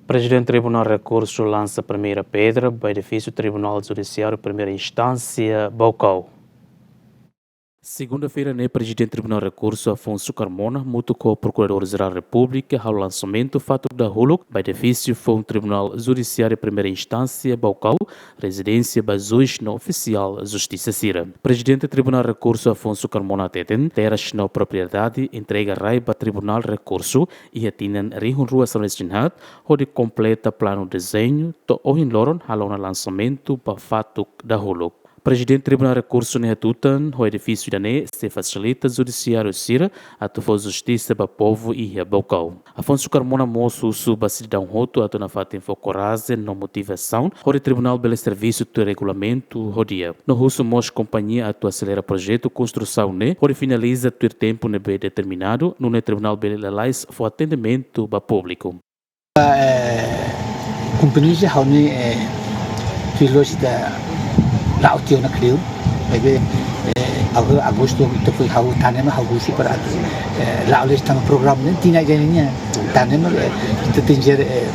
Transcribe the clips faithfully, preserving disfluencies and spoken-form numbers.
Prezidente Tribunál Rekursu lansa primeira pedra ba edifísiu Tribunál Judisiáriu Primeira Instánsia Baucau. Segunda-feira ne'e, Prezidente Tribunál Rekursu Afonso Carmona hamutuk ho Prokuradór-Jerál Repúblika halo lansamentu fatuk dahuluk ba edifísiu foun Tribunál Judisiáriu Primeira Instánsia Baucau, rezidénsia ba juís no ofisiál justisa sira. Prezidente Tribunál Rekursu Afonso Carmona hateten, terras no propriedade entrega rai ba Tribunál Rekursu iha tinan rihun rua sanulu-resin-haat, hodi kompleta planu dezeñu, to'o ohin loron halo ona lansamentu ba fatuk dahuluk. Prezidente Tribunál Rekursu ne'e hatutan, ho edifísiu ida-ne'e sei fasilita judisiáriu sira atu fó justisa ba povu iha Baucau. Afonso Carmona mós husu ba sidadaun hotu atu nafatin fó korajen no motivasaun, hodi tribunál bele servisu tuir regulamentu ho di'ak. No husu mós kompañia atu aselera projetu konstrusaun ne'e, hodi finaliza tuir tempu ne'ebé determinadu, nune'e tribunál bele lalais fó atendimentu ba públiku. Eh, kompromisu ha'u-nia, eh, tuir loos ita la'o tiha ona kleur. Maibé, eh, ha'u agostu ita foin ha'u tane mak ha'u husu para atu, eh, la'o lalais tanba programa ne'e tinan ida nian. Tane mak, eh, ita tenke, eh,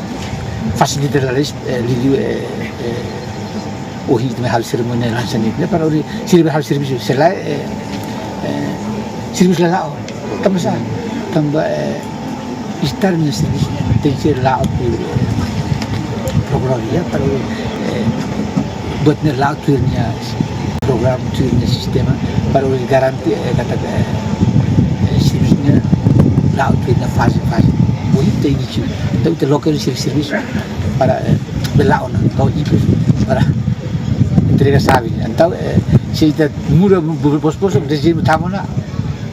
fasilita lalais, eh, liuliu, eh, eh, ohin ita mai halo serimónia lansamentu ne'e para hodi sira bele halo servisu. Se lae, eh, eh, servisu la la'o. Tanba sá? Tanba, eh, Estadu nia servisu tenke la'o tuir, eh, programa ida para, eh, buat ne'e la'o tuir nia programa, tuir nia sistema para garante, eh, katak, eh, eh, servisu ne'e la'o tuir nia faze, faze. Ohin ita inísiu. Entaun ita loke sira servisu para, eh, bele la'o ona, kau ikus para entrega xave. Entaun, eh, se ita muda bu-, bu-, bos-, bos-, dezeñu tama ona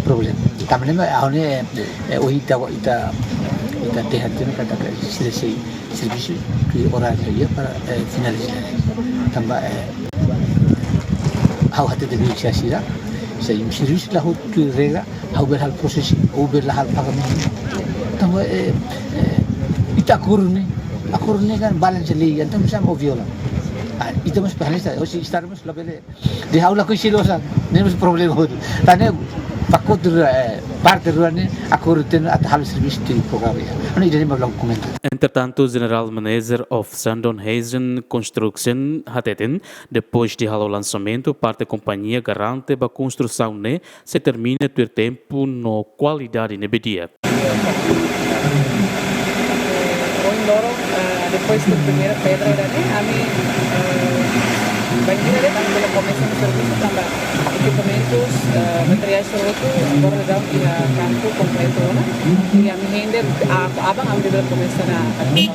problema. Tanba ne'e mak ha'u-nia, eh, ohin ita, ita, ita dehan tiha ona katak sira sei servisu tuir oráriu ida para, eh, finaliza. Tanba, eh, ha'u hatete ba sira, se servisu la ho tuir regra, ha'u bele halo prosesu, ha'u bele la halo pagamentu. Tanba, eh, eh, ita akordu ne'e, akordu ne'e kan balansa lei, entaun sá mak viola. Ah, ita mós penaliza, ou se Estadu mós labele. Dehan ha'u lakohi sira osan, ne'e mós problema hotu. Tan ne'e, pakote rua, eh, parte rua ne'e, akordu tiha ona atu halo servisu tuir programa ida. Ha'u-nia ida-ne'e mak ha'u komenta. Entretantu, General Manager of Sandon Hazen Construction hateten, depois de halo lansamentu, parte kompañia garante ba konstrusaun ne'e sei termina tuir tempu no kualidade ne'ebé di'ak. Ohin loron, eh, depois de primeira pedra ida-ne'e, ami, eh, bainhira de'it ami bele komesa servisu tanba ekipamentus, eh, materiais hotu agora daudaun iha kampu kompletu ona. I ami hende, ah, aban ami bele komesa ona servisu.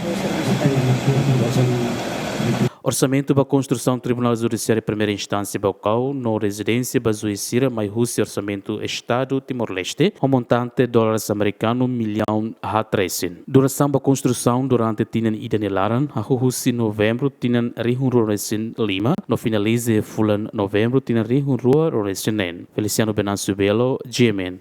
Orsamentu ba konstrusaun Tribunál Judisiáriu Primeira Instánsia Baucau no rezidénsia ba juís sira mai husi Orsamentu Estadu Timor-Leste, ho montante dólares amerikanu millaun haat resin. Durasaun ba konstrusaun durante tinan ida nia laran, hahú husi Novembru tinan rihun rua resin lima, no finaliza fulan Novembru tinan rihun rua resin neen. Feliciano Venâncio Belo, G M N.